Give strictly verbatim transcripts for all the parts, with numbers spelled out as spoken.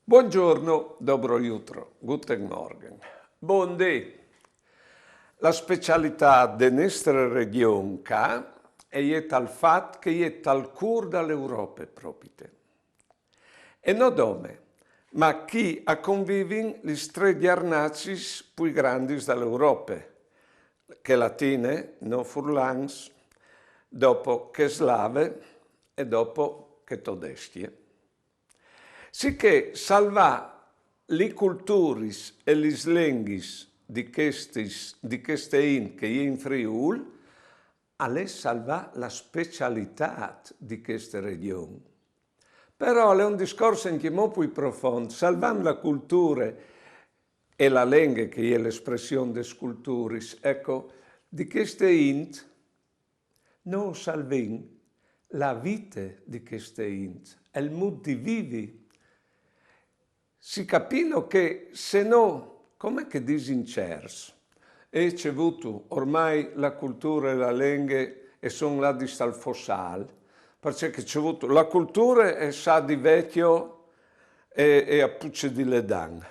Buongiorno, dobro jutro, guten Morgen. Bundì. La specialitât de nestre regjon ca e je tal fat che e je tal cûr da l'Europe propite. E no dome, ma chi a convivin lis trê gjarnacis plui grandis da l'Europe, chê latine, nô furlans, dopo chê slave e dopo chê todescje. Sichè salvâ lis culturis e lis lenghis di chestis, di cheste int che e je in Friûl, al è salvâ la specialitât di cheste regjon. Però al è un discors ancjemò plui profont. Salvant la culture e la lenghe, che e je l'espression des culturis, eco, di cheste int, nô salvìn la vite di cheste int, il mût di vivi. Si capì, no, che se no, come che a disin cierts, e ce vûstu, ormai la culture e la lenghe e son ladis tal fossâl, parcè che ce vûstu, la culture e sa di vecjo e, e a puce di ledan.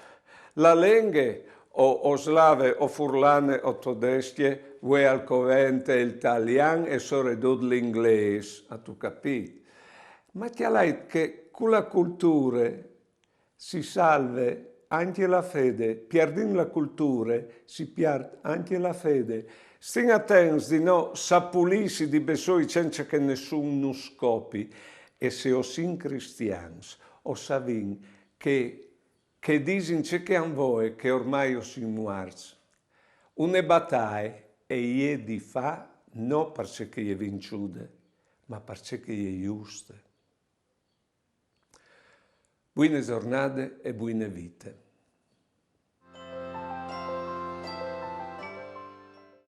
La lenghe o, o slave, o furlane, o todescje, vuê al covente il talian e soredut l'inglês, âstu capît? Ma cjalait che cu la culture si salve ancje la fede, pierdint la culture, si piert ancje la fede. Stin atents di no sapulîsi di bessôi cence che nissun nus copi. E se o sin cristians, o savìn che, che a disin ce che a àn voie, che ormai o sin muarts. Une bataie e je di fâ no parcè che e je vinciude, ma parcè che e je juste. Buine zornade e buine vite.